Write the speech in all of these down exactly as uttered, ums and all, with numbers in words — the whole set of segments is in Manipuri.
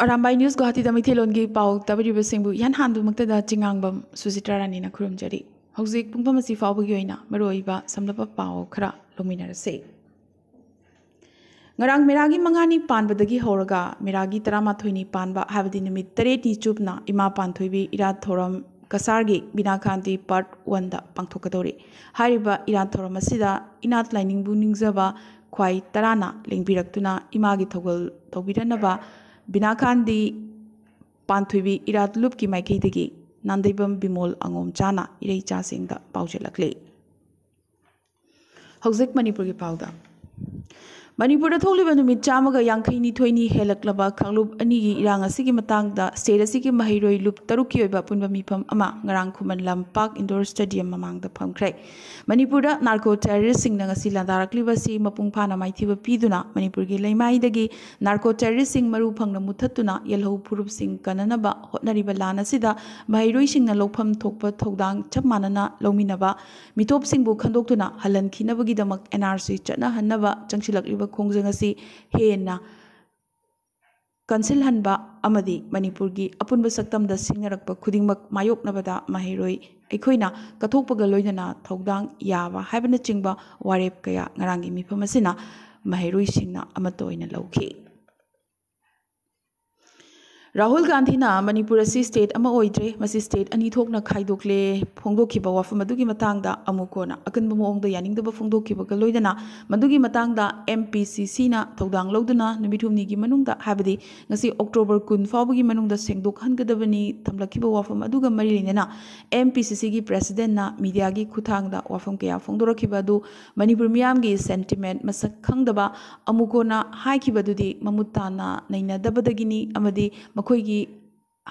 ꯑꯔꯥꯝꯕꯥꯏ ꯅ꯭ꯌꯨꯁ ꯒꯨꯋꯥꯍꯥꯇꯤꯗ ꯃꯩꯇꯩꯂꯣꯟꯒꯤ ꯄꯥꯎ ꯇꯥꯕꯤꯔꯤꯕꯁꯤꯡꯕꯨ ꯏꯍꯥꯟ ꯍꯥꯟꯕꯃꯛꯇꯗ ꯆꯤꯉꯥꯡꯕꯝ ꯁꯨꯖꯤꯇ꯭ꯔꯥ ꯔꯥꯅꯤꯅ ꯈꯨꯔꯨꯝꯖꯔꯤ꯫ ꯍꯧꯖꯤꯛ ꯄꯨꯡꯐꯝ ꯑꯁꯤ ꯐꯥꯎꯕꯒꯤ ꯑꯣꯏꯅ ꯃꯔꯨꯑꯣꯏꯕ ꯁꯝꯂꯞꯄ ꯄꯥꯎ ꯈꯔ ꯂꯧꯃꯤꯟꯅꯔꯁꯤ꯫ ꯉꯔꯥꯡ ꯃꯦꯔꯥꯒꯤ ꯃꯉꯥꯅꯤ ꯄꯥꯟꯕꯗꯒꯤ ꯍꯧꯔꯒ ꯃꯦꯔꯥꯒꯤ ꯇꯔꯥꯃꯥꯊꯣꯏꯅꯤ ꯄꯥꯟꯕ, ꯍꯥꯏꯕꯗꯤ ꯅꯨꯃꯤꯠ ꯇꯔꯦꯠꯅꯤ ꯆꯨꯞꯅ ꯏꯃꯥ ꯄꯥꯟꯊꯣꯏꯕꯤ ꯏꯔꯥꯠ ꯊꯧꯔꯝ ꯀꯁꯥꯔꯒꯤ ꯕꯤꯅꯥꯈꯥꯟꯗꯤ ꯄꯥꯔꯠ ꯋꯥꯟꯗ ꯄꯥꯡꯊꯣꯛꯀꯗꯧꯔꯤ꯫ ꯍꯥꯏꯔꯤꯕ ꯏꯔꯥꯠ ꯊꯧꯔꯝ ꯑꯁꯤꯗ ꯏꯅꯥꯠ ꯂꯥꯏꯅꯤꯡꯕꯨ ꯅꯤꯡꯖꯕ ꯈ꯭ꯋꯥꯏ ꯇꯔꯥꯅ ꯂꯦꯡꯕꯤꯔꯛꯇꯨꯅ ꯏꯃꯥꯒꯤ ꯊꯧꯒꯜ ꯇꯧꯕꯤꯔꯅꯕ ꯕꯤꯅꯥꯈꯥꯟꯗꯤ ꯄꯥꯟꯊꯣꯏꯕꯤ ꯏꯔꯥꯠ ꯂꯨꯞꯀꯤ ꯃꯥꯏꯀꯩꯗꯒꯤ ꯅꯥꯟꯗꯩꯕꯝ ꯕꯤꯃꯣꯜ ꯑꯉꯣꯝꯆꯥꯅ ꯏꯔꯩꯆꯥꯁꯤꯡꯗ ꯄꯥꯎꯖꯦꯜꯂꯛꯂꯤ꯫ ꯍꯧꯖꯤꯛ ꯃꯅꯤꯄꯨꯔꯒꯤ ꯄꯥꯎꯗ꯫ ꯃꯅꯤꯄꯨꯔꯗ ꯊꯣꯛꯂꯤꯕ ꯅꯨꯃꯤꯠ ꯆꯥꯝꯃꯒ ꯌꯥꯡꯈꯩ ꯅꯤꯊꯣꯏꯅꯤ ꯍꯦꯜꯂꯛꯂꯕ ꯀꯥꯡꯂꯨꯞ ꯑꯅꯤꯒꯤ ꯏꯔꯥꯡ ꯑꯁꯤꯒꯤ ꯃꯇꯥꯡꯗ ꯁ꯭ꯇꯦꯠ ꯑꯁꯤꯒꯤ ꯃꯍꯩꯔꯣꯏ ꯂꯨꯞ ꯇꯔꯨꯛꯀꯤ ꯑꯣꯏꯕ ꯑꯄꯨꯟꯕ ꯃꯤꯐꯝ ꯑꯃ ꯉꯔꯥꯡ ꯈꯨꯃꯟ ꯂꯝꯄꯥꯛ ꯏꯟꯗꯣꯔ ꯁ꯭ꯇꯦꯗꯤꯌꯝ ꯃꯃꯥꯡꯗ ꯐꯝꯈ꯭ꯔꯦ꯫ ꯃꯅꯤꯄꯨꯔꯗ ꯅꯥꯔꯀꯣ ꯇꯦꯔꯣꯔꯤꯁꯁꯤꯡꯅ ꯉꯁꯤ ꯂꯥꯟꯗꯥꯔꯛꯂꯤꯕ ꯑꯁꯤ ꯃꯄꯨꯡ ꯐꯥꯅ ꯃꯥꯏꯊꯤꯕ ꯄꯤꯗꯨꯅ ꯃꯅꯤꯄꯨꯔꯒꯤ ꯂꯩꯃꯥꯏꯗꯒꯤ ꯅꯥꯔꯀꯣ ꯇꯦꯔꯣꯔꯤꯁꯁꯤꯡ ꯃꯔꯨ ꯐꯪꯅ ꯃꯨꯠꯊꯠꯇꯨꯅ ꯌꯦꯜꯍꯧ ꯐꯨꯔꯨꯞꯁꯤꯡ ꯀꯟꯅꯅꯕ ꯍꯣꯠꯅꯔꯤꯕ ꯂꯥꯟ ꯑꯁꯤꯗ ꯃꯍꯩꯔꯣꯏꯁꯤꯡꯅ ꯂꯧꯐꯝ ꯊꯣꯛꯄ ꯊꯧꯗꯥꯡ ꯆꯞ ꯃꯥꯟꯅꯅ ꯂꯧꯃꯤꯟꯅꯕ, ꯃꯤꯇꯣꯞꯁꯤꯡꯕꯨ ꯈꯟꯗꯣꯛꯇꯨꯅ ꯍꯜꯍꯟꯈꯤꯅꯕꯒꯤꯗꯃꯛ ꯑꯦꯟ ꯑꯥꯔ ꯁꯤ ꯆꯠꯅꯍꯟꯅꯕ ꯆꯪꯁꯤꯜꯂꯛꯂꯤꯕ ꯈꯣꯡꯖꯪ ꯑꯁꯤ ꯍꯦꯟꯅ ꯀꯟꯁꯤꯜꯍꯟꯕ ꯑꯃꯗꯤ ꯃꯅꯤꯄꯨꯔꯒꯤ ꯑꯄꯨꯟꯕ ꯁꯛꯇꯝꯗ ꯁꯤꯡꯅꯔꯛꯄ ꯈꯨꯗꯤꯡꯃꯛ ꯃꯥꯌꯣꯛꯅꯕꯗ ꯃꯍꯩꯔꯣꯏ ꯑꯩꯈꯣꯏꯅ ꯀꯠꯊꯣꯛꯄꯒ ꯂꯣꯏꯅꯅ ꯊꯧꯗꯥꯡ ꯌꯥꯕ ꯍꯥꯏꯕꯅꯆꯤꯡꯕ ꯋꯥꯔꯦꯞ ꯀꯌꯥ ꯉꯔꯥꯡꯒꯤ ꯃꯤꯐꯝ ꯑꯁꯤꯅ ꯃꯍꯩꯔꯣꯏꯁꯤꯡꯅ ꯑꯃꯠꯇ ꯑꯣꯏꯅ ꯂꯧꯈꯤ꯫ ꯔꯥꯍꯨꯜ ꯒꯥꯟꯙꯤꯅ ꯃꯅꯤꯄꯨꯔ ꯑꯁꯤ ꯁ꯭ꯇꯦꯠ ꯑꯃ ꯑꯣꯏꯗ꯭ꯔꯦ, ꯃꯁꯤ ꯁ꯭ꯇꯦꯠ ꯑꯅꯤ ꯊꯣꯛꯅ ꯈꯥꯏꯗꯣꯛꯂꯦ ꯐꯣꯡꯗꯣꯛꯈꯤꯕ ꯋꯥꯐꯝ ꯑꯗꯨꯒꯤ ꯃꯇꯥꯡꯗ ꯑꯃꯨꯛ ꯀꯣꯟꯅ ꯑꯀꯟꯕ ꯃꯑꯣꯡꯗ ꯌꯥꯅꯤꯡꯗꯕ ꯐꯣꯡꯗꯣꯛꯈꯤꯕꯒ ꯂꯣꯏꯅꯅ ꯃꯗꯨꯒꯤ ꯃꯇꯥꯡꯗ ꯑꯦꯝ ꯄꯤ ꯁꯤ ꯁꯤꯅ ꯊꯧꯗꯥꯡ ꯂꯧꯗꯨꯅ ꯅꯨꯃꯤꯠ ꯍꯨꯝꯅꯤꯒꯤ ꯃꯅꯨꯡꯗ, ꯍꯥꯏꯕꯗꯤ ꯉꯁꯤ ꯑꯣꯛꯇꯣꯕꯔ ꯀꯨꯟ ꯐꯥꯎꯕꯒꯤ ꯃꯅꯨꯡꯗ ꯁꯦꯡꯗꯣꯛꯍꯟꯒꯗꯕꯅꯤ ꯊꯝꯂꯛꯈꯤꯕ ꯋꯥꯐꯝ ꯑꯗꯨꯒ ꯃꯔꯤ ꯂꯩꯅꯅ ꯑꯦꯝ ꯄꯤ ꯁꯤ ꯁꯤꯒꯤ ꯄ꯭ꯔꯦꯁꯤꯗꯦꯟꯠꯅ ꯃꯤꯗꯤꯌꯥꯒꯤ ꯈꯨꯠꯊꯥꯡꯗ ꯋꯥꯐꯝ ꯀꯌꯥ ꯐꯣꯡꯗꯣꯔꯛꯈꯤꯕ ꯑꯗꯨ ꯃꯅꯤꯄꯨꯔ ꯃꯤꯌꯥꯝꯒꯤ ꯁꯦꯟꯇꯤꯃꯦꯟꯠ ꯃꯁꯛ ꯈꯪꯗꯕ ꯑꯃꯨꯛ ꯀꯣꯟꯅ ꯍꯥꯏꯈꯤꯕꯗꯨꯗꯤ ꯃꯃꯨꯠ ꯇꯥꯅ ꯅꯩꯅꯗꯕꯗꯒꯤꯅꯤ ꯑꯃꯗꯤ ꯃꯈꯣꯏꯒꯤ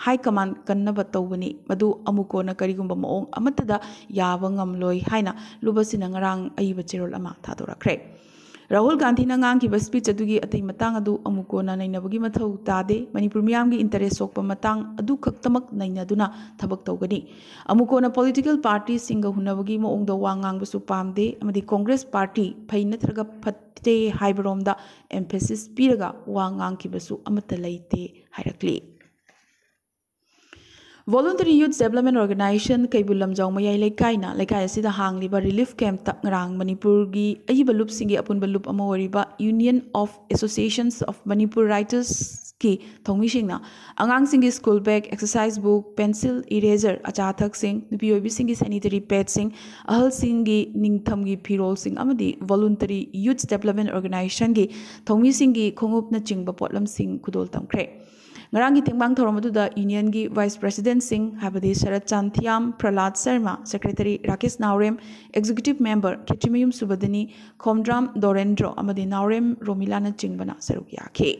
ꯍꯥꯏ ꯀꯃꯥꯟ ꯀꯟꯅꯕ ꯇꯧꯕꯅꯤ, ꯃꯗꯨ ꯑꯃꯨꯛ ꯀꯣꯟꯅ ꯀꯔꯤꯒꯨꯝꯕ ꯃꯑꯣꯡ ꯑꯃꯠꯇꯗ ꯌꯥꯕ ꯉꯝꯂꯣꯏ ꯍꯥꯏꯅ ꯂꯨꯞ ꯑꯁꯤꯅ ꯉꯔꯥꯡ ꯑꯏꯕ ꯆꯦꯔꯣꯜ ꯑꯃ ꯊꯥꯗꯣꯔꯛꯈ꯭ꯔꯦ꯫ ꯔꯥꯍꯨꯜ ꯒꯥꯟꯙꯤꯅ ꯉꯥꯡꯈꯤꯕ ꯁ꯭ꯄꯤꯆ ꯑꯗꯨꯒꯤ ꯑꯇꯩ ꯃꯇꯥꯡ ꯑꯗꯨ ꯑꯃꯨꯛ ꯀꯣꯟꯅ ꯅꯩꯅꯕꯒꯤ ꯃꯊꯧ ꯇꯥꯗꯦ꯫ ꯃꯅꯤꯄꯨꯔ ꯃꯤꯌꯥꯝꯒꯤ ꯏꯟꯇꯔꯦꯁ ꯁꯣꯛꯄ ꯃꯇꯥꯡ ꯑꯗꯨ ꯈꯛꯇꯃꯛ ꯅꯩꯅꯗꯨꯅ ꯊꯕꯛ ꯇꯧꯒꯅꯤ꯫ ꯑꯃꯨꯛ ꯀꯣꯟꯅ ꯄꯣꯂꯤꯇꯤꯀꯦꯜ ꯄꯥꯔꯇꯤꯁꯤꯡꯒ ꯍꯨꯟꯅꯕꯒꯤ ꯃꯑꯣꯡꯗ ꯋꯥ ꯉꯥꯡꯕꯁꯨ ꯄꯥꯝꯗꯦ ꯑꯃꯗꯤ ꯀꯣꯡꯒ꯭ꯔꯦꯁ ꯄꯥꯔꯇꯤ ꯐꯩ ꯅꯠꯇ꯭ꯔꯒ ꯐꯠꯇꯦ ꯍꯥꯏꯕꯔꯣꯝꯗ ꯑꯦꯝꯐꯦꯁꯤꯁ ꯄꯤꯔꯒ ꯋꯥ ꯉꯥꯡꯈꯤꯕꯁꯨ ꯑꯃꯠꯇ ꯂꯩꯇꯦ ꯍꯥꯏꯔꯛꯂꯤ꯫ Voluntary Youth Development Organization Keibul Lamjao ꯃꯌꯥꯏ ꯂꯩꯀꯥꯏꯅ ꯂꯩꯀꯥꯏ ꯑꯁꯤꯗ ꯍꯥꯡꯂꯤꯕ ꯔꯤꯂꯤꯐ ꯀꯦꯝꯞꯇ ꯉꯔꯥꯡ ꯃꯅꯤꯄꯨꯔꯒꯤ ꯑꯏꯕ ꯂꯨꯞꯁꯤꯡꯒꯤ ꯑꯄꯨꯟꯕ ꯂꯨꯞ ꯑꯃ ꯑꯣꯏꯔꯤꯕ Union of Associations of Manipur Writers ꯀꯤ ꯊꯧꯃꯤꯁꯤꯡꯅ ꯑꯉꯥꯡꯁꯤꯡꯒꯤ school bag, exercise book, pencil, eraser, ꯑꯆꯥ ꯑꯊꯛꯁꯤꯡ, ꯅꯨꯄꯤ ꯑꯣꯏꯕꯤꯁꯤꯡꯒꯤ ꯁꯦꯅꯤꯇꯔꯤ ꯄꯦꯗꯁꯤꯡ, ꯑꯍꯜꯁꯤꯡꯒꯤ ꯅꯤꯡꯊꯝꯒꯤ ꯐꯤꯔꯣꯜꯁꯤꯡ ꯑꯃꯗꯤ Voluntary Youth Development Organization ꯒꯤ ꯊꯧꯃꯤꯁꯤꯡꯒꯤ ꯈꯣꯡꯎꯞꯅꯆꯤꯡꯕ ꯄꯣꯠꯂꯝꯁꯤꯡ ꯈꯨꯗꯣꯜ ꯇꯝꯈ꯭ꯔꯦ꯫ ꯉꯔꯥꯡꯒꯤ ꯇꯦꯡꯕꯥꯡ ꯊꯧꯔꯝ ꯑꯗꯨꯗ ꯌꯨꯅꯤꯌꯟꯒꯤ ꯚꯥꯏꯁ ꯄ꯭ꯔꯦꯁꯤꯗꯦꯟꯠꯁꯤꯡ, ꯍꯥꯏꯕꯗꯤ ꯁꯔꯠ ꯆꯥꯟꯊꯤꯌꯥꯝ, ꯄ꯭ꯔꯍꯂꯥꯗ ꯁꯔꯃ, ꯁꯦꯀ꯭ꯔꯦꯇꯔꯤ ꯔꯥꯀꯦꯁ ꯅꯥꯎꯔꯦꯝ, ꯑꯦꯛꯖꯤꯀ꯭ꯌꯨꯇꯤꯚ ꯃꯦꯝꯕꯔ ꯈꯦꯇ꯭ꯔꯤꯃꯌꯨꯝ ꯁꯨꯕꯗꯤꯅꯤ, ꯈꯣꯝꯗ꯭ꯔꯥꯝ ꯗꯣꯔꯦꯟꯗ꯭ꯔꯣ ꯑꯃꯗꯤ ꯅꯥꯎꯔꯦꯝ ꯔꯣꯃꯤꯂꯥꯅꯆꯤꯡꯕꯅ ꯁꯔꯨꯛ ꯌꯥꯈꯤ꯫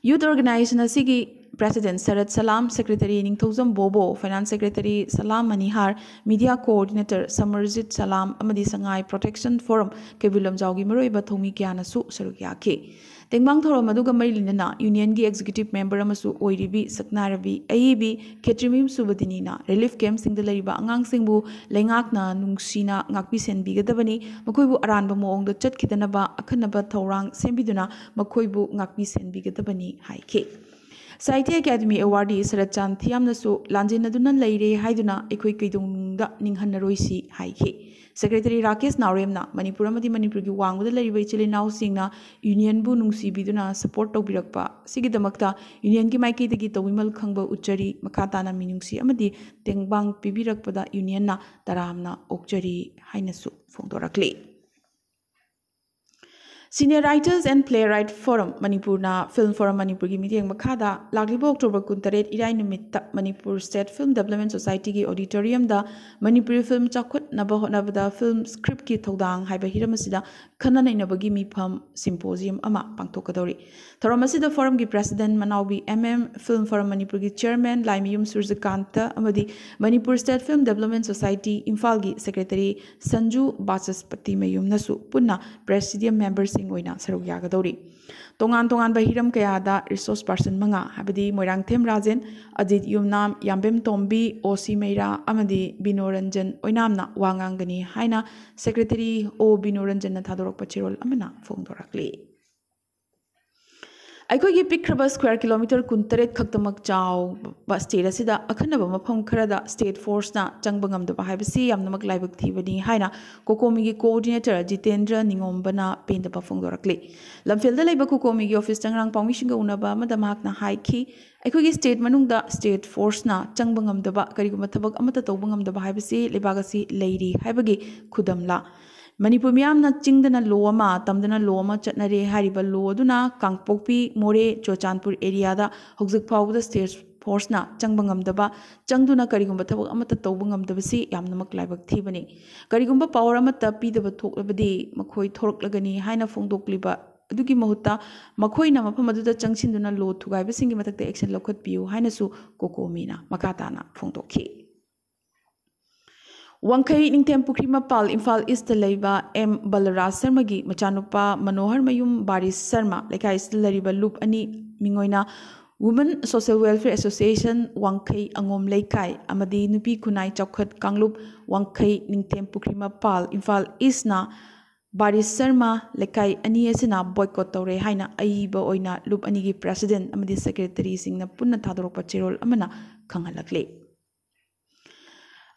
ꯌꯨꯊ ꯑꯣꯔꯒꯅꯥꯏꯖꯦꯁꯟ ꯑꯁꯤꯒꯤ ꯄ꯭ꯔꯦꯁꯤꯗꯦꯟꯠ ꯁꯔꯠ ꯁꯂꯥꯝ, ꯁꯦꯀ꯭ꯔꯦꯇꯔꯤ ꯅꯤꯡꯊꯧꯖꯝ ꯕꯣꯕꯣ, ꯐꯥꯏꯅꯥꯟꯁ ꯁꯦꯀ꯭ꯔꯦꯇꯔꯤ ꯁꯂꯥꯝ ꯃꯅꯤꯍꯥꯔ, ꯃꯤꯗꯤꯌꯥ ꯀꯣꯑꯣꯔꯗꯤꯅꯦꯇꯔ ꯁꯃꯔꯖꯤꯠ ꯁꯂꯥꯝ ꯑꯃꯗꯤ ꯁꯉꯥꯏ ꯄ꯭ꯔꯣꯇꯦꯛꯁꯟ ꯐꯣꯔꯝ ꯀꯩꯕꯨꯜ ꯂꯝꯖꯥꯎꯒꯤ ꯃꯔꯨꯑꯣꯏꯕ ꯊꯧꯃꯤ ꯀꯌꯥꯅꯁꯨ ꯁꯔꯨꯛ ꯌꯥꯈꯤ꯫ ꯇꯦꯡꯕꯥꯡ ꯊꯧꯔꯝ ꯑꯗꯨꯒ ꯃꯔꯤ ꯂꯩꯅꯅ ꯌꯨꯅꯤꯌꯟꯒꯤ ꯑꯦꯛꯖꯤꯀ꯭ꯌꯨꯇꯤꯚ ꯃꯦꯝꯕꯔ ꯑꯃꯁꯨ ꯑꯣꯏꯔꯤꯕꯤ ꯁꯛꯅꯥꯏꯔꯕꯤ ꯑꯏꯕꯤ ꯈꯦꯇ꯭ꯔꯤꯃꯌꯨꯝ ꯁꯨꯕꯗꯤꯅꯤꯅ ꯔꯤꯂꯤꯐ ꯀꯦꯝꯞꯁꯤꯡꯗ ꯂꯩꯔꯤꯕ ꯑꯉꯥꯡꯁꯤꯡꯕꯨ ꯂꯩꯉꯥꯛꯅ ꯅꯨꯡꯁꯤꯅ ꯉꯥꯛꯄꯤ ꯁꯦꯟꯕꯤꯒꯗꯕꯅꯤ, ꯃꯈꯣꯏꯕꯨ ꯑꯔꯥꯟꯕ ꯃꯑꯣꯡꯗ ꯆꯠꯈꯤꯗꯅꯕ ꯑꯈꯟꯅꯕ ꯊꯧꯔꯥꯡ ꯁꯦꯝꯕꯤꯗꯨꯅ ꯃꯈꯣꯏꯕꯨ ꯉꯥꯛꯄꯤ ꯁꯦꯟꯕꯤꯒꯗꯕꯅꯤ ꯍꯥꯏꯈꯤ꯫ ꯁꯥꯍꯤꯇ꯭ꯌ ꯑꯦꯀꯥꯗꯃꯤ ꯑꯦꯋꯥꯔꯗꯤ ꯁꯔꯠ ꯆꯥꯟꯊꯤꯌꯥꯝꯅꯁꯨ ꯂꯥꯟꯖꯦꯟꯅꯗꯨꯅ ꯂꯩꯔꯦ ꯍꯥꯏꯗꯨꯅ ꯑꯩꯈꯣꯏ ꯀꯩꯗꯧꯅꯨꯡꯗ ꯅꯤꯡꯍꯟꯅꯔꯣꯏꯁꯤ ꯍꯥꯏꯈꯤ꯫ ꯁꯦꯀ꯭ꯔꯦꯇꯔꯤ ꯔꯥꯀꯦꯁ ꯅꯥꯎꯔꯦꯝꯅ ꯃꯅꯤꯄꯨꯔ ꯑꯃꯗꯤ ꯃꯅꯤꯄꯨꯔꯒꯤ ꯋꯥꯡꯃꯗ ꯂꯩꯔꯤꯕ ꯏꯆꯤꯜ ꯏꯅꯥꯎꯁꯤꯡꯅ ꯌꯨꯅꯤꯌꯟꯕꯨ ꯅꯨꯡꯁꯤꯕꯤꯗꯨꯅ ꯁꯄꯣꯔꯠ ꯇꯧꯕꯤꯔꯛꯄ ꯑꯁꯤꯒꯤꯗꯃꯛꯇ ꯌꯨꯅꯤꯌꯟꯒꯤ ꯃꯥꯏꯀꯩꯗꯒꯤ ꯇꯧꯕꯤꯃꯜ ꯈꯪꯕ ꯎꯠꯆꯔꯤ꯫ ꯃꯈꯥ ꯇꯥꯅ ꯃꯤꯅꯨꯡꯁꯤ ꯑꯃꯗꯤ ꯇꯦꯡꯕꯥꯡ ꯄꯤꯕꯤꯔꯛꯄꯗ ꯌꯨꯅꯤꯌꯟꯅ ꯇꯔꯥꯝꯅ ꯑꯣꯛꯆꯔꯤ ꯍꯥꯏꯅꯁꯨ ꯐꯣꯡꯗꯣꯔꯛꯂꯤ꯫ Senior Writers and Playwright Forum ꯃꯅꯤꯄꯨꯔꯅ Film Forum ꯃꯅꯤꯄꯨꯔꯒꯤ ꯃꯤꯠꯌꯦꯡ ꯃꯈꯥꯗ ꯂꯥꯛꯂꯤꯕ ꯑꯣꯛꯇꯣꯕꯔ ꯀꯨꯟꯇꯔꯦꯠ ꯏꯔꯥꯏ ꯅꯨꯃꯤꯠꯇ Manipur State Film Development Societyꯒꯤ auditoriumꯗ Manipuri film ꯆꯥꯎꯈꯠꯅꯕ ꯍꯣꯠꯅꯕꯗ film scriptꯀꯤ ꯊꯧꯗꯥꯡ ꯍꯥꯏꯕ ꯍꯤꯔꯝ ꯑꯁꯤꯗ ꯈꯟꯅ ꯅꯩꯅꯕꯒꯤ ꯃꯤꯐꯝ symposium ꯑꯃ ꯄꯥꯡꯊꯣꯛꯀꯗꯧꯔꯤ꯫ ꯊꯧꯔꯝ ꯑꯁꯤꯗ forumꯒꯤ president ꯃꯅꯥꯎꯕꯤ M M, Film Forum ꯃꯅꯤꯄꯨꯔꯒꯤ chairman ꯂꯥꯏꯃꯌꯨꯝ ꯁꯨꯔꯖꯀꯥꯟꯇ ꯑꯃꯗꯤ Manipur State Film Development Society ꯏꯝꯐꯥꯜꯒꯤ secretary ꯁꯟꯖꯨ ꯕꯥꯆꯁꯄꯇꯤꯃꯌꯨꯝꯅꯁꯨ ꯄꯨꯟꯅ presidium memberꯁꯤꯡ ꯑꯣꯏꯅ ꯁꯔꯨꯛ ꯌꯥꯒꯗꯧꯔꯤ꯫ ꯇꯣꯉꯥꯟ ꯇꯣꯉꯥꯟꯕ ꯍꯤꯔꯝ ꯀꯌꯥꯗ resource person ꯃꯉꯥ, ꯍꯥꯏꯕꯗꯤ ꯃꯣꯏꯔꯥꯡꯊꯦꯝ ꯔꯥꯖꯦꯟ, ꯑꯖꯤꯠ ꯌꯨꯝꯅꯥꯝ, ꯌꯥꯝꯕꯦꯝ ꯇꯣꯝꯕꯤ, ꯑꯣ ꯁꯤ ꯃꯩꯔꯥ ꯑꯃꯗꯤ ꯕꯤꯅꯣ ꯔꯟꯖꯟ ꯑꯣꯏꯅꯥꯝꯅ ꯋꯥ ꯉꯥꯡꯒꯅꯤ ꯍꯥꯏꯅ secretary ꯑꯣ ꯕꯤꯅꯣ ꯔꯟꯖꯟꯅ ꯊꯥꯗꯣꯔꯛꯄ ꯆꯦꯔꯣꯜ ꯑꯃꯅ ꯐꯣꯡꯗꯣꯔꯛꯂꯤ꯫ ꯑꯩꯈꯣꯏꯒꯤ ꯄꯤꯛꯈ꯭ꯔꯕ square kilometre ꯀꯨꯟꯇꯔꯦꯠ ꯈꯛꯇꯃꯛ ꯆꯥꯎꯕ state ꯑꯁꯤꯗ ꯑꯈꯟꯅꯕ ꯃꯐꯝ ꯈꯔꯗ state forceꯅ ꯆꯪꯕ ꯉꯝꯗꯕ ꯍꯥꯏꯕꯁꯤ ꯌꯥꯝꯅꯃꯛ ꯂꯥꯏꯕꯛ ꯊꯤꯕꯅꯤ ꯍꯥꯏꯅ COCOMIꯒꯤ coordinator ꯖꯤꯇꯦꯟꯗ꯭ꯔ ꯅꯤꯉꯣꯝꯕꯅ ꯄꯦꯟꯗꯕ ꯐꯣꯡꯗꯣꯔꯛꯂꯤ꯫ ꯂꯝꯐꯦꯜꯗ ꯂꯩꯕ COCOMIꯒꯤ officeꯇ ꯉꯔꯥꯡ ꯄꯥꯎꯃꯤꯁꯤꯡꯒ ꯎꯅꯕ ꯑꯃꯗ ꯃꯍꯥꯛꯅ ꯍꯥꯏꯈꯤ, ꯑꯩꯈꯣꯏꯒꯤ state ꯃꯅꯨꯡꯗ state forceꯅ ꯆꯪꯕ ꯉꯝꯗꯕ, ꯀꯔꯤꯒꯨꯝꯕ ꯊꯕꯛ ꯑꯃꯠꯇ ꯇꯧꯕ ꯉꯝꯗꯕ ꯍꯥꯏꯕꯁꯤ ꯂꯩꯕꯥꯛ ꯑꯁꯤ ꯂꯩꯔꯤ ꯍꯥꯏꯕꯒꯤ ꯈꯨꯗꯝꯂ? ꯃꯅꯤꯄꯨꯔ ꯃꯤꯌꯥꯝꯅ ꯆꯤꯡꯗꯅ law ꯑꯃ, ꯇꯝꯗꯅ law ꯑꯃ ꯆꯠꯅꯔꯦ ꯍꯥꯏꯔꯤꯕ law ꯑꯗꯨꯅ ꯀꯥꯡꯄꯣꯛꯄꯤ, ꯃꯣꯔꯦ, ꯆꯨꯔꯆꯥꯟꯄꯨꯔ areaꯗ ꯍꯧꯖꯤꯛ ꯐꯥꯎꯕꯗ state forceꯅ ꯆꯪꯕ ꯉꯝꯗꯕ, ꯆꯪꯗꯨꯅ ꯀꯔꯤꯒꯨꯝꯕ ꯊꯕꯛ ꯑꯃꯠꯇ ꯇꯧꯕ ꯉꯝꯗꯕꯁꯤ ꯌꯥꯝꯅꯃꯛ ꯂꯥꯏꯕꯛ ꯊꯤꯕꯅꯤ꯫ ꯀꯔꯤꯒꯨꯝꯕ power ꯑꯃꯠꯇ ꯄꯤꯗꯕ ꯊꯣꯛꯂꯕꯗꯤ ꯃꯈꯣꯏ ꯊꯣꯔꯛꯂꯒꯅꯤ ꯍꯥꯏꯅ ꯐꯣꯡꯗꯣꯛꯂꯤꯕ ꯑꯗꯨꯒꯤ ꯃꯍꯨꯠꯇ ꯃꯈꯣꯏꯅ ꯃꯐꯝ ꯑꯗꯨꯗ ꯆꯪꯁꯤꯟꯗꯨꯅ law ꯊꯨꯒꯥꯏꯕꯁꯤꯡꯒꯤ ꯃꯊꯛꯇ action ꯂꯧꯈꯠꯄꯤꯌꯨ ꯍꯥꯏꯅꯁꯨ COCOMIꯅ ꯃꯈꯥ ꯇꯥꯅ ꯐꯣꯡꯗꯣꯛꯈꯤ꯫ ꯋꯥꯡꯈꯩ ꯅꯤꯡꯊꯦꯝ ꯄꯨꯈ꯭ꯔꯤ ꯃꯄꯥꯜ ꯏꯝꯐꯥꯜ Eastꯇ ꯂꯩꯕ M ꯕꯂꯔꯥꯖ ꯁꯔꯃꯒꯤ ꯃꯆꯥꯅꯨꯄꯥ ꯃꯅꯣꯍꯔ ꯃꯌꯨꯝ ꯕꯥꯔꯤꯁ ꯁꯔꯃ ꯂꯩꯀꯥꯏ ꯑꯁꯤꯗ ꯂꯩꯔꯤꯕ ꯂꯨꯞ ꯑꯅꯤ ꯃꯤꯡ ꯑꯣꯏꯅ Women Social Welfare Association ꯋꯥꯡꯈꯩ ꯑꯉꯣꯝ ꯂꯩꯀꯥꯏ ꯑꯃꯗꯤ ꯅꯨꯄꯤ ꯈꯨꯟꯅꯥꯏ ꯆꯥꯎꯈꯠ ꯀꯥꯡꯂꯨꯞ ꯋꯥꯡꯈꯩ ꯅꯤꯡꯊꯦꯝ ꯄꯨꯈ꯭ꯔꯤ ꯃꯄꯥꯜ ꯏꯝꯐꯥꯜ Eastꯅ ꯕꯥꯔꯤꯁ ꯁꯔꯃ ꯂꯩꯀꯥꯏ ꯑꯅꯤ ꯑꯁꯤꯅ boycott ꯇꯧꯔꯦ ꯍꯥꯏꯅ ꯑꯏꯕ ꯑꯣꯏꯅ ꯂꯨꯞ ꯑꯅꯤꯒꯤ president ꯑꯃꯗꯤ secretaryꯁꯤꯡꯅ ꯄꯨꯟꯅ ꯊꯥꯗꯣꯔꯛꯄ ꯆꯦꯔꯣꯜ ꯑꯃꯅ ꯈꯪꯍꯜꯂꯛꯂꯤ꯫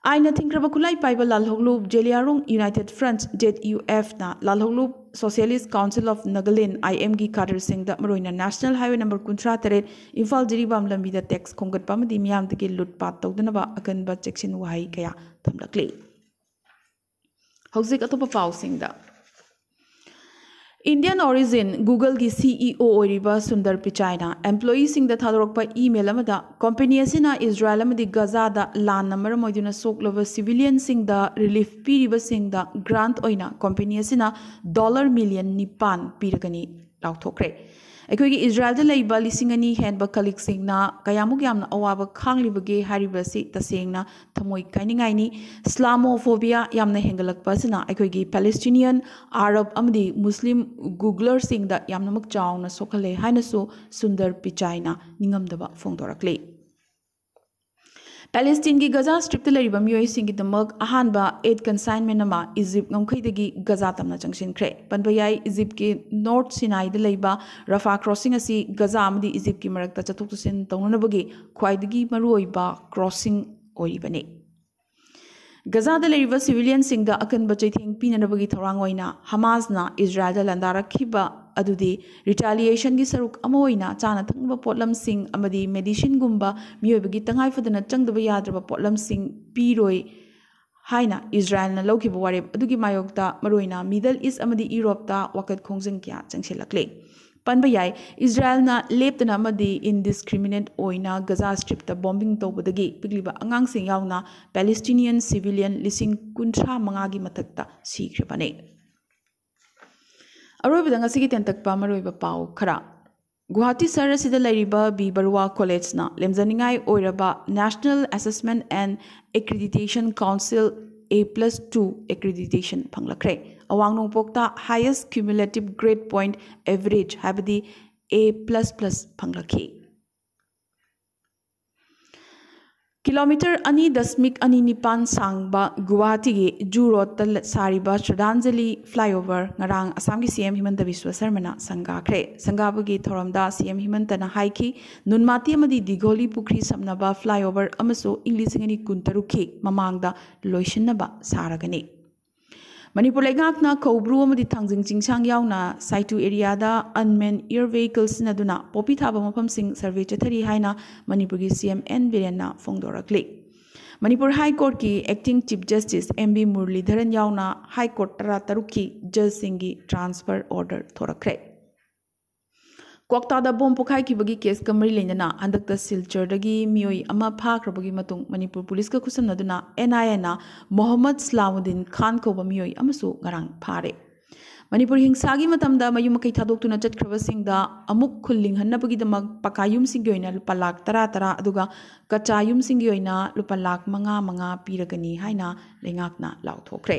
ꯑꯥꯏꯟꯅ ꯊꯤꯡꯈ꯭ꯔꯕ ꯈꯨꯠꯂꯥꯏ ꯄꯥꯏꯕ ꯂꯥꯜꯍꯧꯂꯨꯞ ꯖꯦꯂꯤꯌꯥꯔꯣꯡ United Front, JUFꯅ ꯂꯥꯜꯍꯧꯂꯨꯞ Socialist Council of Nagaland, IMꯒꯤ cadreꯁꯤꯡꯗ ꯃꯔꯨꯑꯣꯏꯅ National Highway number ꯀꯨꯟꯊ꯭ꯔꯥ ꯇꯔꯦꯠ ꯏꯝꯐꯥꯜ ꯖꯤꯔꯤꯕꯥꯝ ꯂꯝꯕꯤꯗ tax ꯈꯣꯝꯒꯠꯄ ꯑꯃꯗꯤ ꯃꯤꯌꯥꯝꯗꯒꯤ ꯂꯨꯠꯄꯥꯠ ꯇꯧꯗꯅꯕ ꯑꯀꯟꯕ ꯆꯦꯛꯁꯤꯟ ꯋꯥꯍꯩ ꯀꯌꯥ ꯊꯝꯂꯛꯂꯤ꯫ ꯍꯧꯖꯤꯛ ꯑꯇꯣꯞꯄ ꯄꯥꯎꯁꯤꯡꯗ꯫ Indian origin Google-ꯒꯤ CEO ꯑꯣꯏꯔꯤꯕ ꯁꯨꯟꯗꯔ ꯄꯤꯆꯥꯏꯅ employee-ꯁꯤꯡꯗ ꯊꯥꯗꯣꯔꯛꯄ email ꯑꯃꯗ company ꯑꯁꯤꯅ ꯏꯖꯔꯥꯏꯜ ꯑꯃꯗꯤ ꯒꯖꯥꯗ ꯂꯥꯟꯅ ꯃꯔꯝ ꯑꯣꯏꯗꯨꯅ ꯁꯣꯛꯂꯕ civilian-ꯁꯤꯡꯗ relief ꯄꯤꯔꯤꯕꯁꯤꯡꯗ grant ꯑꯣꯏꯅ company ꯑꯁꯤꯅ dollar million ꯅꯤꯄꯥꯟ ꯄꯤꯔꯒꯅꯤ ꯂꯥꯎꯊꯣꯛꯈ꯭ꯔꯦ꯫ ꯑꯩꯈꯣꯏꯒꯤ ꯏꯖꯔꯥꯏꯜꯗ ꯂꯩꯕ ꯂꯤꯁꯤꯡ ꯑꯅꯤ ꯍꯦꯟꯕ colleague-ꯁꯤꯡꯅ ꯀꯌꯥꯃꯨꯛ ꯌꯥꯝꯅ ꯑꯋꯥꯕ ꯈꯥꯡꯂꯤꯕꯒꯦ ꯍꯥꯏꯔꯤꯕ ꯑꯁꯤ ꯇꯁꯦꯡꯅ ꯊꯃꯣꯏ ꯀꯥꯏꯅꯤꯡꯉꯥꯏꯅꯤ꯫ Islamophobia ꯌꯥꯝꯅ ꯍꯦꯟꯒꯠꯂꯛꯄ ꯑꯁꯤꯅ ꯑꯩꯈꯣꯏꯒꯤ Palestinian, Arab ꯑꯃꯗꯤ Muslim Googler-ꯁꯤꯡꯗ ꯌꯥꯝꯅꯃꯛ ꯆꯥꯎꯅ ꯁꯣꯛꯍꯜꯂꯦ ꯍꯥꯏꯅꯁꯨ ꯁꯨꯟꯗꯔ ꯄꯤꯆꯥꯏꯅ ꯅꯤꯡꯉꯝꯗꯕ ꯐꯣꯡꯗꯣꯔꯛꯂꯤ꯫ ꯄꯦꯂꯦꯁꯇꯤꯟꯒꯤ ꯒꯖꯥ ꯁ꯭ꯇ꯭ꯔꯤꯞꯇ ꯂꯩꯔꯤꯕ ꯃꯤꯑꯣꯏꯁꯤꯡꯒꯤꯗꯃꯛ ꯑꯍꯥꯟꯕ aid consignment ꯑꯃ ꯏꯖꯤꯞ ꯉꯝꯈꯩꯗꯒꯤ ꯒꯖꯥ ꯇꯝꯅ ꯆꯪꯁꯤꯟꯈ꯭ꯔꯦ꯫ ꯄꯟꯕ ꯌꯥꯏ, ꯏꯖꯤꯞꯀꯤ ꯅꯣꯔꯠ ꯁꯤꯅꯥꯏꯗ ꯂꯩꯕ ꯔꯐꯥ crossing ꯑꯁꯤ ꯒꯖꯥ ꯑꯃꯗꯤ ꯏꯖꯤꯞꯀꯤ ꯃꯔꯛꯇ ꯆꯠꯊꯣꯛ ꯆꯠꯁꯤꯟ ꯇꯧꯅꯅꯕꯒꯤ ꯈ꯭ꯋꯥꯏꯗꯒꯤ ꯃꯔꯨꯑꯣꯏꯕ crossing ꯑꯣꯏꯔꯤꯕꯅꯤ꯫ ꯒꯖꯥꯗ ꯂꯩꯔꯤꯕ civilian-ꯁꯤꯡꯗ ꯑꯀꯟꯕ ꯆꯩꯊꯦꯡ ꯄꯤꯅꯅꯕꯒꯤ ꯊꯧꯔꯥꯡ ꯑꯣꯏꯅ ꯍꯃꯥꯁꯅ ꯏꯖꯔꯥꯏꯜꯗ ꯂꯥꯟꯗꯥꯔꯛꯈꯤꯕ ꯑꯗꯨꯗꯤ retaliation-ꯒꯤ ꯁꯔꯨꯛ ꯑꯃ ꯑꯣꯏꯅ ꯆꯥꯅ ꯊꯛꯅꯕ ꯄꯣꯠꯂꯝꯁꯤꯡ ꯑꯃꯗꯤ medicine-ꯒꯨꯝꯕ ꯃꯤꯑꯣꯏꯕꯒꯤ ꯇꯉꯥꯏ ꯐꯗꯅ ꯆꯪꯗꯕ ꯌꯥꯗ꯭ꯔꯕ ꯄꯣꯠꯂꯝꯁꯤꯡ ꯄꯤꯔꯣꯏ ꯍꯥꯏꯅ ꯏꯖꯔꯥꯏꯜꯅ ꯂꯧꯈꯤꯕ ꯋꯥꯔꯦꯞ ꯑꯗꯨꯒꯤ ꯃꯥꯌꯣꯛꯇ ꯃꯔꯨꯑꯣꯏꯅ Middle East ꯑꯃꯗꯤ ꯌꯨꯔꯣꯞꯇ ꯋꯥꯀꯠ ꯈꯣꯡꯖꯪ ꯀꯌꯥ ꯆꯪꯁꯤꯜꯂꯛꯂꯤ꯫ ꯄꯟꯕ ꯌꯥꯏ, ꯏꯖꯔꯥꯏꯜꯅ ꯂꯦꯞꯇꯅ ꯑꯃꯗꯤ indiscriminate ꯑꯣꯏꯅ ꯒꯖꯥ ꯁ꯭ꯇ꯭ꯔꯤꯞꯇ bombing ꯇꯧꯕꯗꯒꯤ ꯄꯤꯛꯂꯤꯕ ꯑꯉꯥꯡꯁꯤꯡ ꯌꯥꯎꯅ Palestinian civilian ꯂꯤꯁꯤꯡ ꯀꯨꯟꯊ꯭ꯔꯥ ꯃꯉꯥꯒꯤ ꯃꯊꯛꯇ ꯁꯤꯈ꯭ꯔꯕꯅꯤ꯫ ꯑꯔꯣꯏꯕꯗ ꯉꯁꯤꯒꯤ ꯇꯦꯟꯇꯛꯄ ꯃꯔꯨꯑꯣꯏꯕ ꯄꯥꯎ ꯈꯔ꯫ ꯒꯨꯋꯥꯍꯥꯇꯤ ꯁꯍꯔ ꯑꯁꯤꯗ ꯂꯩꯔꯤꯕ ꯕꯤ ꯕꯔꯨꯋꯥ ꯀꯣꯂꯦꯖꯅ ꯂꯦꯝꯖꯅꯤꯡꯉꯥꯏ ꯑꯣꯏꯔꯕ National Assessment and Accreditation Council A plus two accreditation ꯐꯪꯂꯛꯈ꯭ꯔꯦ꯫ ꯑꯋꯥꯡ ꯅꯣꯡꯄꯣꯛꯇ highest cumulative grade point average ꯍꯥꯏꯕꯗꯤ A plus plus ꯐꯪꯂꯛꯈꯤ꯫ ꯀꯤꯂꯣꯃꯤꯇꯔ ꯑꯅꯤ ꯗꯁꯃꯤꯛ ꯑꯅꯤ ꯅꯤꯄꯥꯟ ꯁꯥꯡꯕ ꯒꯨꯋꯥꯍꯥꯇꯤꯒꯤ ꯖꯨ ꯔꯣꯗꯇ ꯂ-, ꯁꯥꯔꯤꯕ ꯁ꯭ꯔꯗꯥꯟꯖꯂꯤ flyover ꯉꯔꯥꯡ ꯑꯁꯥꯝꯒꯤ C M ꯍꯤꯃꯟꯇ ꯕꯤꯁ꯭ꯋ ꯁꯔꯃꯅ ꯁꯪꯒꯥꯈ꯭ꯔꯦ꯫ ꯁꯪꯒꯥꯕꯒꯤ ꯊꯧꯔꯝꯗ C M ꯍꯤꯃꯟꯇꯅ ꯍꯥꯏꯈꯤ, ꯅꯨꯟꯃꯥꯇꯤ ꯑꯃꯗꯤ ꯗꯤꯘꯣꯂꯤ ꯄꯨꯈ꯭ꯔꯤ ꯁꯝꯅꯕ flyover ꯑꯃꯁꯨ ꯏꯪ ꯂꯤꯁꯤꯡ ꯑꯅꯤ ꯀꯨꯟꯇꯔꯨꯛꯀꯤ ꯃꯃꯥꯡꯗ ꯂꯣꯏꯁꯤꯟꯅꯕ ꯁꯥꯔꯒꯅꯤ꯫ ꯃꯅꯤꯄꯨꯔ ꯂꯩꯉꯥꯛꯅ ꯀꯧꯕ꯭ꯔꯨ ꯑꯃꯗꯤ ꯊꯥꯡꯖꯤꯡ ꯆꯤꯡꯁꯥꯡ ꯌꯥꯎꯅ ꯁꯥꯏꯇꯨ ꯑꯦꯔꯤꯌꯥꯗ unmanned air vehicle ꯁꯤꯖꯤꯟꯅꯗꯨꯅ ꯄꯣꯄꯤ ꯊꯥꯕ ꯃꯐꯝꯁꯤꯡ ꯁꯔꯚꯦ ꯆꯠꯊꯔꯤ ꯍꯥꯏꯅ ꯃꯅꯤꯄꯨꯔꯒꯤ C M N ꯕꯤꯔꯦꯟꯅ ꯐꯣꯡꯗꯣꯔꯛꯂꯤ꯫ ꯃꯅꯤꯄꯨꯔ ꯍꯥꯏ ꯀꯣꯔꯠꯀꯤ acting chief justice M B Muralidharan ꯌꯥꯎꯅ ꯍꯥꯏ ꯀꯣꯔꯠ ꯇꯔꯥꯇꯔꯨꯛꯀꯤ ꯖꯖꯁꯤꯡꯒꯤ transfer order ꯊꯣꯔꯛꯈ꯭ꯔꯦ꯫ ꯀ꯭ꯋꯥꯛꯇꯥꯗ ꯕꯣꯝ ꯄꯣꯈꯥꯏꯈꯤꯕꯒꯤ ꯀꯦꯁꯀ ꯃꯔꯤ ꯂꯩꯅꯅ ꯍꯟꯗꯛꯇ ꯁꯤꯜꯆꯔꯗꯒꯤ ꯃꯤꯑꯣꯏ ꯑꯃ ꯐꯥꯈ꯭ꯔꯕꯒꯤ ꯃꯇꯨꯡ ꯃꯅꯤꯄꯨꯔ ꯄꯨꯂꯤꯁꯀ ꯈꯨꯠꯁꯝꯅꯗꯨꯅ N I Aꯅ ꯃꯣꯍꯝꯃꯗ ꯁꯂꯥꯃꯨꯗꯤꯟ ꯈꯥꯟ ꯀꯧꯕ ꯃꯤꯑꯣꯏ ꯑꯃꯁꯨ ꯉꯔꯥꯡ ꯐꯥꯔꯦ꯫ ꯃꯅꯤꯄꯨꯔ ꯍꯤꯡꯁꯥꯒꯤ ꯃꯇꯝꯗ ꯃꯌꯨꯝ ꯃꯀꯩ ꯊꯥꯗꯣꯛꯇꯨꯅ ꯆꯠꯈ꯭ꯔꯕꯁꯤꯡꯗ ꯑꯃꯨꯛ ꯈꯨꯜ ꯂꯤꯡꯍꯟꯅꯕꯒꯤꯗꯃꯛ ꯄꯀꯥ ꯌꯨꯝꯁꯤꯡꯒꯤ ꯑꯣꯏꯅ ꯂꯨꯄꯥ ꯂꯥꯈ ꯇꯔꯥ ꯇꯔꯥ, ꯑꯗꯨꯒ ꯀꯆꯥ ꯌꯨꯝꯁꯤꯡꯒꯤ ꯑꯣꯏꯅ ꯂꯨꯄꯥ ꯂꯥꯈ ꯃꯉꯥ ꯃꯉꯥ ꯄꯤꯔꯒꯅꯤ ꯍꯥꯏꯅ ꯂꯩꯉꯥꯛꯅ ꯂꯥꯎꯊꯣꯛꯈ꯭ꯔꯦ꯫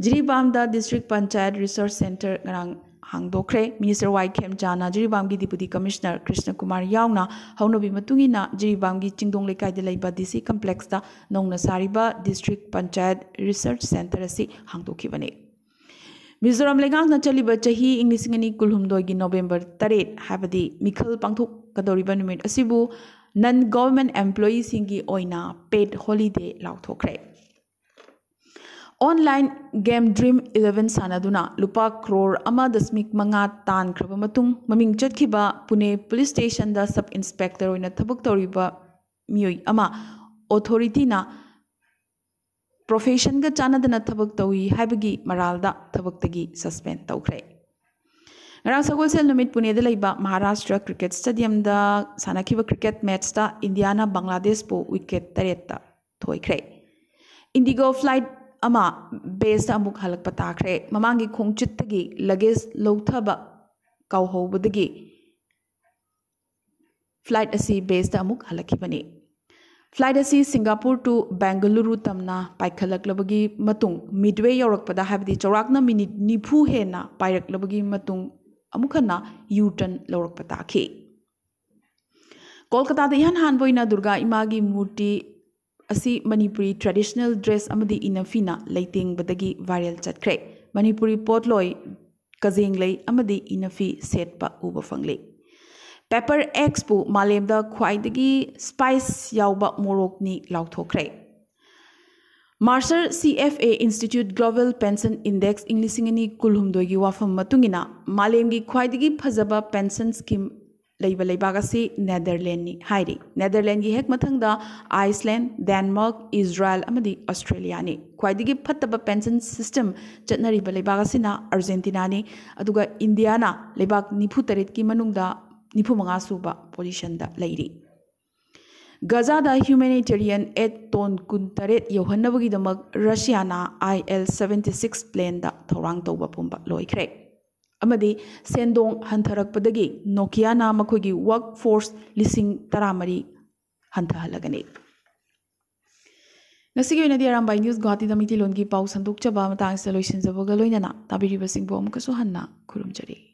ꯖꯤꯔꯤꯕꯥꯝꯗ District Panchayat Research Centre ꯉꯔꯥꯡ ꯍꯥꯡꯗꯣꯛꯈ꯭ꯔꯦ꯫ Minister Y ꯈꯦꯝꯆꯥꯅ ꯖꯤꯔꯤꯕꯥꯝꯒꯤ Deputy Commissioner Krishna Kumar ꯌꯥꯎꯅ ꯍꯧꯅꯕꯤ ꯃꯇꯨꯡ ꯏꯟꯅ ꯖꯤꯔꯤꯕꯥꯝꯒꯤ ꯆꯤꯡꯗꯣꯡ ꯂꯩꯀꯥꯏꯗ ꯂꯩꯕ D C Complexꯇ ꯅꯧꯅ ꯁꯥꯔꯤꯕ District Panchayat Research Centre ꯑꯁꯤ ꯍꯥꯡꯗꯣꯛꯈꯤꯕꯅꯤ꯫ ꯃꯤꯖꯣꯔꯥꯝ ꯂꯩꯉꯥꯛꯅ ꯆꯠꯂꯤꯕ ꯆꯍꯤ ꯏꯪ ꯂꯤꯁꯤꯡ ꯑꯅꯤ ꯀꯨꯟꯍꯨꯝꯗꯣꯏꯒꯤ November ꯇꯔꯦꯠ, ꯍꯥꯏꯕꯗꯤ ꯃꯤꯈꯜ ꯄꯥꯡꯊꯣꯛꯀꯗꯧꯔꯤꯕ ꯅꯨꯃꯤꯠ ꯑꯁꯤꯕꯨ non government employeeꯁꯤꯡꯒꯤ ꯑꯣꯏꯅ paid holiday ꯂꯥꯎꯊꯣꯛꯈ꯭ꯔꯦ꯫ Online game Dream Eleven ꯁꯥꯟꯅꯗꯨꯅ ꯂꯨꯄꯥ ꯀ꯭ꯔꯣꯔ ꯑꯃ ꯗꯁꯃꯤꯛ ꯃꯉꯥ ꯇꯥꯟꯈ꯭ꯔꯕ ꯃꯇꯨꯡ ꯃꯃꯤꯡ ꯆꯠꯈꯤꯕ ꯄꯨꯅꯦ ꯄꯨꯂꯤꯁ ꯁ꯭ꯇꯦꯁꯟꯗ sub inspector ꯑꯣꯏꯅ ꯊꯕꯛ ꯇꯧꯔꯤꯕ ꯃꯤꯑꯣꯏ ꯑꯃ authorityꯅ professionꯒ ꯆꯥꯟꯅꯗꯅ ꯊꯕꯛ ꯇꯧꯏ ꯍꯥꯏꯕꯒꯤ ꯃꯔꯥꯜꯗ ꯊꯕꯛꯇꯒꯤ suspend ꯇꯧꯈ꯭ꯔꯦ꯫ ꯉꯔꯥꯡ ꯁꯒꯣꯜꯁꯦꯜ ꯅꯨꯃꯤꯠ ꯄꯨꯅꯦꯗ ꯂꯩꯕ ꯃꯍꯥꯔꯥꯁꯇ꯭ꯔ cricket stadiumꯗ ꯁꯥꯟꯅꯈꯤꯕ cricket matchꯇ ꯏꯟꯗꯤꯌꯥꯅ ꯕꯪꯒ꯭ꯂꯥꯗꯦꯁꯄꯨ wicket ꯇꯔꯦꯠꯇ ꯊꯣꯏꯈ꯭ꯔꯦ꯫ IndiGo flight ꯑꯃ baseꯇ ꯑꯃꯨꯛ ꯍꯜꯂꯛꯄ ꯇꯥꯈ꯭ꯔꯦ꯫ ꯃꯃꯥꯡꯒꯤ ꯈꯣꯡꯆꯠꯇꯒꯤ luggage ꯂꯧꯊꯕ ꯀꯥꯎꯍꯧꯕꯗꯒꯤ flight ꯑꯁꯤ baseꯇ ꯑꯃꯨꯛ ꯍꯜꯂꯛꯈꯤꯕꯅꯤ꯫ Flight ꯑꯁꯤ Singapore to Bengaluru ꯇꯝꯅ ꯄꯥꯏꯈꯠꯂꯛꯂꯕꯒꯤ ꯃꯇꯨꯡ midway ꯌꯧꯔꯛꯄꯗ, ꯍꯥꯏꯕꯗꯤ ꯆꯥꯎꯔꯥꯛꯅ minute ꯅꯤꯐꯨ ꯍꯦꯟꯅ ꯄꯥꯏꯔꯛꯂꯕꯒꯤ ꯃꯇꯨꯡ ꯑꯃꯨꯛ ꯍꯟꯅ U-turn ꯂꯧꯔꯛꯄ ꯇꯥꯈꯤ꯫ ꯀꯣꯜꯀꯇꯥꯗ ꯏꯍꯥꯟ ꯍꯥꯟꯕ ꯑꯣꯏꯅ ꯗꯨꯔꯒꯥ ꯏꯃꯥꯒꯤ ꯃꯨꯔꯇꯤ ꯑꯁꯤ ꯃꯅꯤꯄꯨꯔꯤ traditional dress ꯑꯃꯗꯤ ꯏꯅꯐꯤꯅ ꯂꯩꯇꯦꯡꯕꯗꯒꯤ viral ꯆꯠꯈ꯭ꯔꯦ꯫ ꯃꯅꯤꯄꯨꯔꯤ ꯄꯣꯠꯂꯣꯏ, ꯀꯖꯦꯡꯂꯩ ꯑꯃꯗꯤ ꯏꯅꯐꯤ ꯁꯦꯠꯄ ꯎꯕ ꯐꯪꯂꯤ꯫ Pepper Xꯄꯨ ꯃꯥꯂꯦꯝꯗ ꯈ꯭ꯋꯥꯏꯗꯒꯤ spice ꯌꯥꯎꯕ ꯃꯣꯔꯣꯛꯅꯤ ꯂꯥꯎꯊꯣꯛꯈ꯭ꯔꯦ꯫ Mercer C F A Institute Global Pension Index ꯏꯪ ꯂꯤꯁꯤꯡ ꯑꯅꯤ ꯀꯨꯟꯍꯨꯝꯗꯣꯏꯒꯤ ꯋꯥꯐꯝ ꯃꯇꯨꯡ ꯏꯟꯅ ꯃꯥꯂꯦꯝꯒꯤ ꯈ꯭ꯋꯥꯏꯗꯒꯤ ꯐꯖꯕ pension scheme ꯂꯩꯕ ꯂꯩꯕꯥꯛ ꯑꯁꯤ ꯅꯦꯗꯔꯂꯦꯟꯅꯤ ꯍꯥꯏꯔꯤ꯫ ꯅꯦꯗꯔꯂꯦꯟꯒꯤ ꯍꯦꯛ ꯃꯊꯪꯗ ꯑꯥꯏꯁꯂꯦꯟ, ꯗꯦꯟꯃꯥꯔꯛ, ꯏꯖꯔꯥꯏꯜ ꯑꯃꯗꯤ ꯑꯣꯁꯇ꯭ꯔꯦꯂꯤꯌꯥꯅꯤ꯫ ꯈ꯭ꯋꯥꯏꯗꯒꯤ ꯐꯠꯇꯕ ꯄꯦꯟꯁꯟ ꯁꯤꯁꯇꯦꯝ ꯆꯠꯅꯔꯤꯕ ꯂꯩꯕꯥꯛ ꯑꯁꯤꯅ ꯑꯥꯔꯖꯦꯟꯇꯤꯅꯥꯅꯤ꯫ ꯑꯗꯨꯒ ꯏꯟꯗꯤꯌꯥꯅ ꯂꯩꯕꯥꯛ ꯅꯤꯐꯨ ꯇꯔꯦꯠꯀꯤ ꯃꯅꯨꯡꯗ ꯅꯤꯐꯨ ꯃꯉꯥ ꯁꯨꯕ ꯄꯣꯖꯤꯁꯟꯗ ꯂꯩꯔꯤ꯫ ꯒꯖꯥꯗ humanitarian aid ꯇꯣꯟ ꯀꯨꯟꯇꯔꯦꯠ ꯌꯧꯍꯟꯅꯕꯒꯤꯗꯃꯛ ꯔꯁꯤꯌꯥꯅ ꯑꯥꯏ ꯑꯦꯜ ꯁꯕꯦꯟꯇꯤ ꯁꯤꯛꯁ ꯄ꯭ꯂꯦꯟꯗ ꯊꯧꯔꯥꯡ ꯇꯧꯕ ꯄꯨꯝꯕ ꯂꯣꯏꯈ꯭ꯔꯦ꯫ ꯑꯃꯗꯤ ꯁꯦꯟꯗꯣꯡ ꯍꯟꯊꯔꯛꯄꯗꯒꯤ ꯅꯣꯀꯤꯌꯥꯅ ꯃꯈꯣꯏꯒꯤ ꯋꯥꯔꯛ ꯐꯣꯔꯁ ꯂꯤꯁꯤꯡ ꯇꯔꯥꯃꯔꯤ ꯍꯟꯊꯍꯜꯂꯒꯅꯤ꯫ ꯉꯁꯤꯒꯤ ꯑꯣꯏꯅꯗꯤ ꯑꯔꯥꯝꯕꯥꯏ ꯅ꯭ꯌꯨꯁ ꯒꯨꯋꯥꯍꯥꯇꯤꯗ ꯃꯩꯇꯩꯂꯣꯟꯒꯤ ꯄꯥꯎ ꯁꯟꯗꯣꯛꯆꯕ ꯃꯇꯥꯡꯁꯤꯗ ꯂꯣꯏꯁꯤꯟꯖꯕꯒ ꯂꯣꯏꯅꯅ ꯇꯥꯕꯤꯔꯤꯕꯁꯤꯡꯕꯨ ꯑꯃꯨꯛꯀꯁꯨ ꯍꯟꯅ ꯈꯨꯔꯨꯝꯖꯔꯤ꯫